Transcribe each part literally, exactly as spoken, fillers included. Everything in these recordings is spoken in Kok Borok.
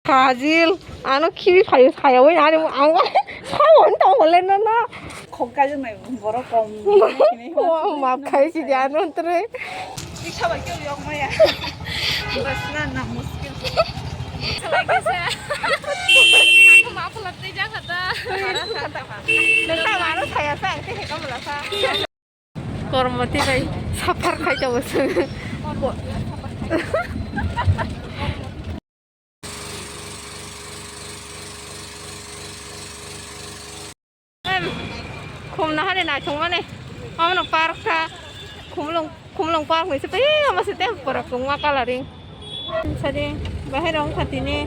Fazil, ano khibi phaio, phaio, ani ang sao tong hole no no. Khok kajak nai borok kom. Wa, map khai si dia no tre. Ikha bai kyo yok maya. Bas na na muskil. Salai kisa. Aku map lat te ja khata. Nang ta maro saya sa, te he kam la sa. Kormoti bai suffer khai tongo chwng. Em, khumna hani naithok mani. Omono park kha. Khumlung, khumlung park ni se tei omo se tei borok tongma coloring. Sadi, bahai rong kha tini.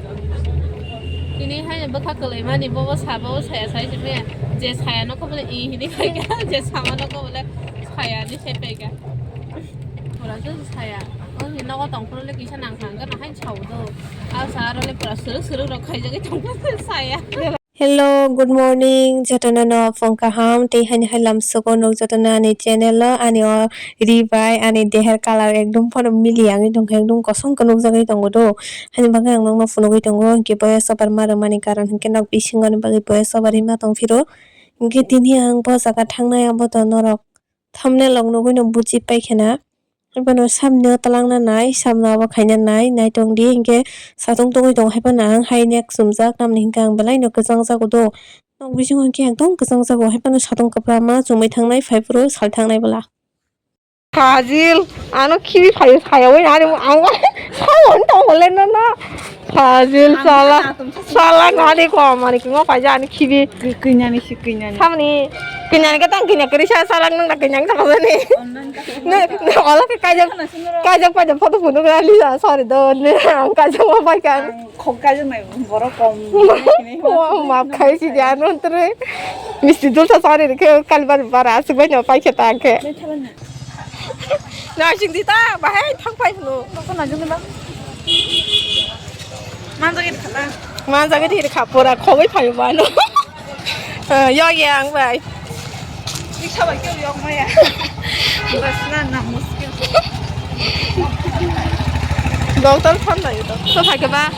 Tini hai bwkha kwlwi mani, bobo sa, bobo saya sai se maya. Je saya no kobole i hini khai kha, je sama no kobole saya ni sai pai kha. Pura se saya. O ni nogo tong phuru le kisa nang thang kha, nang hai chau do. A sa aro le pura suruk suruk rok khai jagwi tong phuru saya. Hello, good morning, jotono no phone kaham, tei hani hai lamsogo nuk jotono ani channel o, ani o ri bai, ani deher colour ekdom phano mili yangwi tongkha, ekdom kosong khe nukjagwi tongo do, hani bagwi ang nokno phunugwi tongo, hinkhe voice over ma rwmani karon hinkhe nok bisingo ni bagwi voice over rima tongphiro, hinkhe tini ang bo jaga thangnai abo to norok thumbnail rok nugwi no buji paikha na. Haibano samno twlangna nai, samno abo khaina nai, naitong di hinkhe satung tungwi tong haibano ang hai nek chumjak, tamni hinkhe ang belai no kwchang jago do. Nok bisingo hinkhe ekdom kwchang jago, haibano satung kwbangma chumui thangnai, phaiphuru sal thangnai bwla. Fazil, ano khibi phaio, phaio, ani ang sao tong hole no no. Fazil, sala, sala nani ko mani ko paija ani khibi. Kwinyani si kwinyani. Samni kwinyani ka tang kwinya kri sa sala nang kwinyang sa ko ni. Ne, ne, ola ke kajak, kajak paja photo phunuk ra li sa, sorry do, ne, ang kajak ma pai kan. Khok kajak nai borok kom. Wa, map khai si dia no tre. Misti dul sa sorry ke kalbar bara asuk bai no pai khe ta ke. Naising di ta, bahai thang pai phunu. Nokho naising di ba. Manjak di khala. Manjak di kha pura khogoi phaio ba no. Eh, yo ye ang bai. Ikha bai kyo yok maya. Bas na na muskil. Doctor phone lai to. So phai ke ba.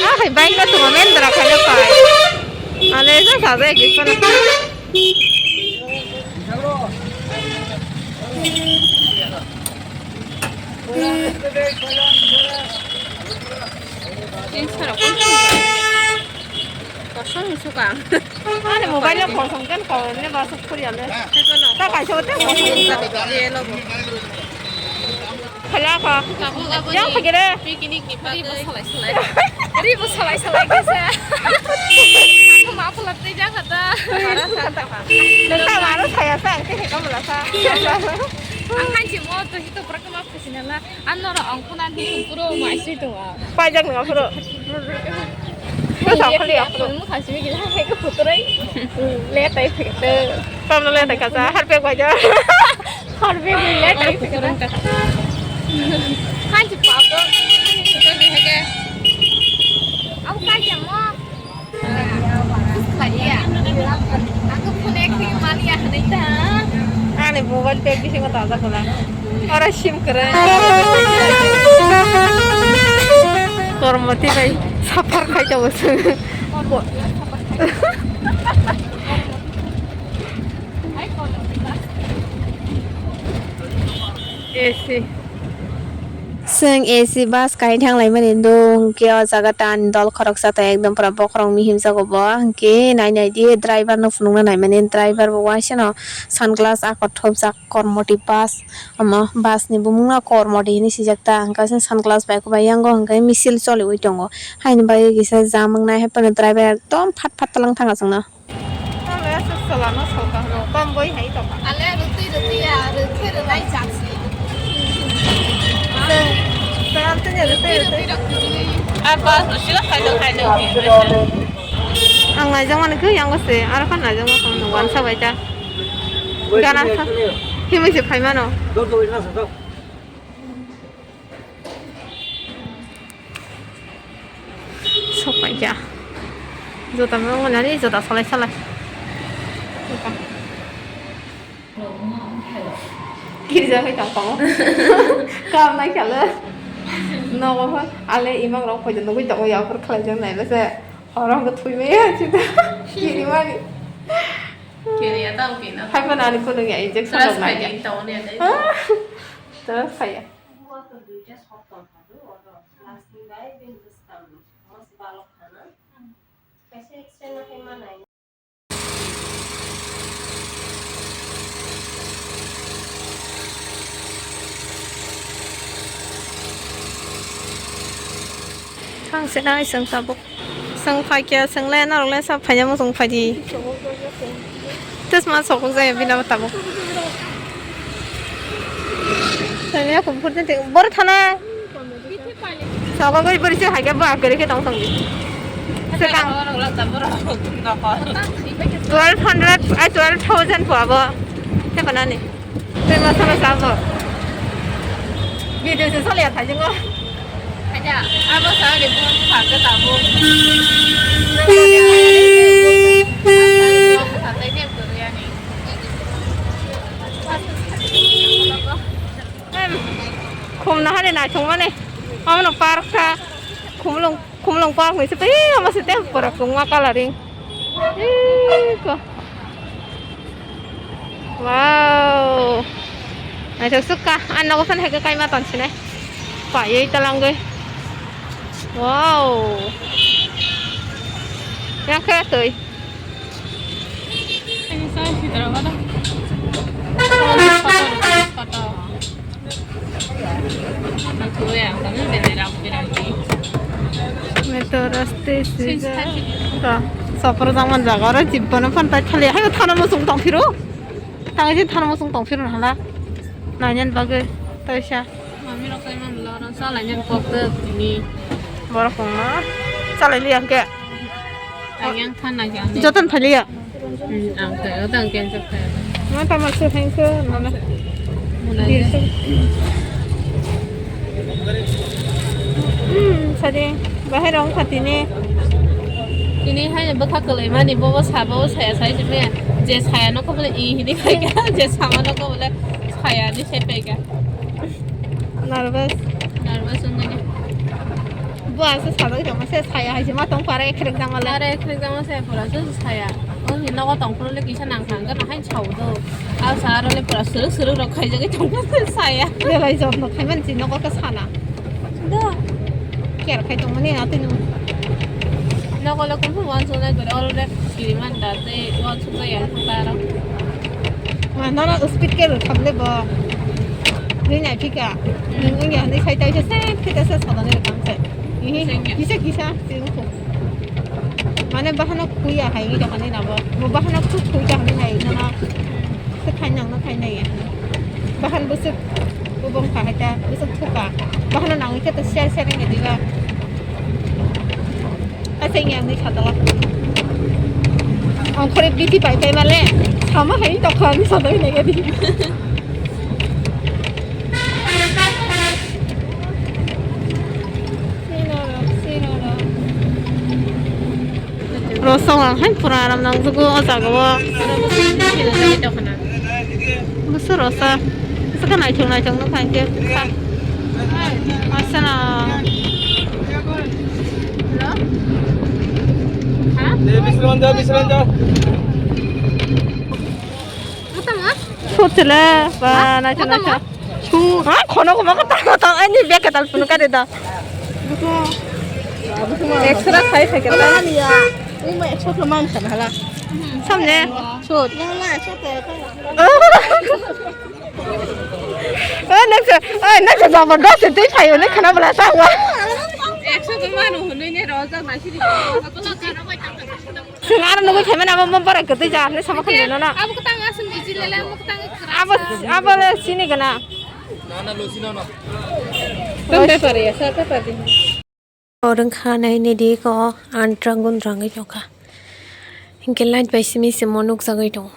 Ah, hai bike na tuma mendra khaina pai. Ale sa sa de ki sana. Tin sara kon. Kosong suka. Ani mobile lo kosong kan kau ne ba suk kuri ale. Ta kai so te kosong. Ye lo. Khala kha. Yang phagere. Picnic ni bagwi. Ri bo salai salai. Ri bo salai salai khe sa. Aku ma phulat tei ja khata. Nang ta maro saya sa, ang tei he kamla sa. Ang hanchi mo to hito pura kama phusinala. Ano ro ang khuna ni puro ma sui to wa. Pajak nang puro. Puro sa khali ya puro. Mo khasi mi gila he ko putrai. Le tai phikte. Pamla le tai kasa, har pe baja. Harbi bile tai kurang tak. Kan si papa. Kau di hege. Aku kan jamo. Aku punek di mania hene ta. Ani mobile bag bisingo tajak kula. Ora sim kere. Kormoti bai suffer khai tongo chwng. A C. Chwng A C bus kai thang lai mani do, hwnkhe o jaga ta ani dol khoroksa ta ekdom pura bokhorok mihim jago bo, hwnkhe nai nai di driver no phunukna nai mani, driver bo waisa no sunglass a kothopjak Kormoti bus, omo bus ni bumung no Kormoti hinui swijak ta, hwnkhe sunglass bai kwbai yango hwnkhe misil choliui tongo, haini bagwi kisa jam wngnai, haphano driver ekdom phat phat twlang thang achukno. Tamo ya se salano salka hwno, tamo boi hai tongkha. Ale rwtwi rwtwi ya, rwkhe rwnai chakse. Chwng, chwng tini rwtwi rwtwi. Ar bus no sila khaino khaino. Ang naijak mani khe yango se, aro khan naijak ma khamu wansa bai ta. Gana sa, himui se phai mano. Sok pai kha. Jota mo ngonani jota salai salai. Kirja hai tang tongo. Kam nai khala. Nogo pha ale imang rok phaida nugui tongo ya phur khlai jang nai le se. Horong ko thui me ya chita. Kiri mani. Kiri ya tang kina. Hai pa nani ko nung ya injection Trust rok nai. Kaya tong ne dai. Terus kaya. Thang se nai seng tabuk. Seng phai khe seng le norok le sa phai ya mo seng phai di. Tes ma sok jaya bina tabuk. Seng ya kum phur den te bor thana. Sogo goi bori se hai khe ba gari khe tong tong di. Sekang. Twelve hundred, ai twelve thousand po abo. Te kono ni. Te masala sabo. Video se sale ya thajingo. Aja, abo sa de bon pha ke tabo. Khum na hane na thung mane. Amo no park kha. Khumlung, khumlung park ni se tei amo se tei pura kungma coloring. Iko. Wow. Naithok sukha. An nogo san hai khe kaima ton sinai. Paiwi talangwi. Wow. Yang khe twi. Metro station. Ka, sopor jangman jaga oro jibbono phan tai thali. Hai thana musung tong phiro. Tang je thana musung tong phiro hala. Nainan bagwi taisa. Mami rok sai man lo, rang sa lai nyan kok te tini. Borok kong ma. Salai liya ke. Ayang than na kya ne. Jotan phai liya. Hmm, ang te, o tang ken chok te. Ma tama se thank you. Muna. Muna. Hmm, sari. Bahai rong kha tini. Tini hai bwkha kwlai mani, bobo sabo saya sai simi. Je saya no kobole i hini khai kha, je sama no kobole saya ni sai pai kha. Nervous. Nervous wngmani. Bo asa sajagwi tongma se saya hai se ma tong pare ekhrek jama le. Are ekhrek jama se pura se saya. O hi nogo tong phuru le kisa nang thang gana hai chau do. Asa aro le pura suruk suruk rok khaijagwi tong se saya. Belai jotno khaimani si nogo khe sana. Do. Care khai tongmani atwi no. Nogo le kunu wansuknai gore oro le kiriman da tei wansukjak ya taro. Ma nono speed care khamle bo. Rinai phika. Nung wngya hinwi sai taisa se phita se sadani rwkang se. Ihi, kisa kisa se wngkhu. Mane bahano khuya hai wngwi tongmani nabo. Bo bahano khu khuya hinwi nai nono. Khe thainang no thainai ya. Bahan bwswk bubung kha hai ta, bwswk thuka. Bahano nangwi khe to share share wngwi diba. Acha wngya wngwi sadala. Ang khore bithi pai pai male, sama hai to kha wngwi sadai nai gadi. Rosong ang hai pura aram nangjago o jaga o. Busu rosa. Busu khe naithok naithok nukha hinkhe. Asana. Hello? Ha? Bisranjo, bisranjo. Sotile, ba, naitha, naitha. Su, ha, khono ko mako ta, ta, ani bag ka tal punu kare da. Extra khai khai ka ta. Ani ya. Uma ekso ko man khan hala. Samne. Sot. Eh, next, eh, next jabardast tei phayo ne khana bala ta wa. Ekso ko manu hunui ne roja na siri. Sing aro nugui phaimani abo mo borai kwtwi ja hinwi sama khanle nono. Abo kwtang aswk iji lele, abo kwtang kwrak. Abo, abo le sini gana. Tang bepar ya, sa bepar di. Orang kha nai ne di ko antra gun rangwi tongkha. Hinkhe light bai simi simo nukjagwi tongo.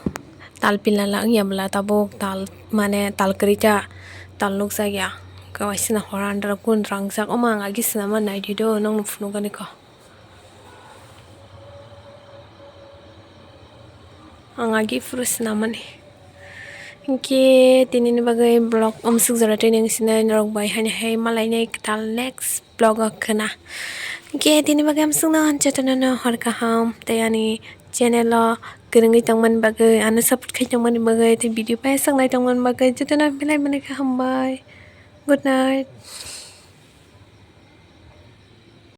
Tal pilala wngya bwla tabuk tal mane tal kwrwi ta tal nukjakya. Kaisa hor antra gun rangjak omo ang agi swnama naidi do nokno phunukgani ko. Ang agi phuru swnamani. Hinkhe tinini bagwi vlog amsuk jora twi nang sinai norok bai haino hai malainai kwtal next vlog o khna. Hinkhe tini bagwi amsukno jotono no hor kaham tei ani channel o kwrwngwi tongmani bagwi, ano support khai tongmani bagwi tei video paisaknai tongmani bagwi jotono belai belai khe hambai. Good night.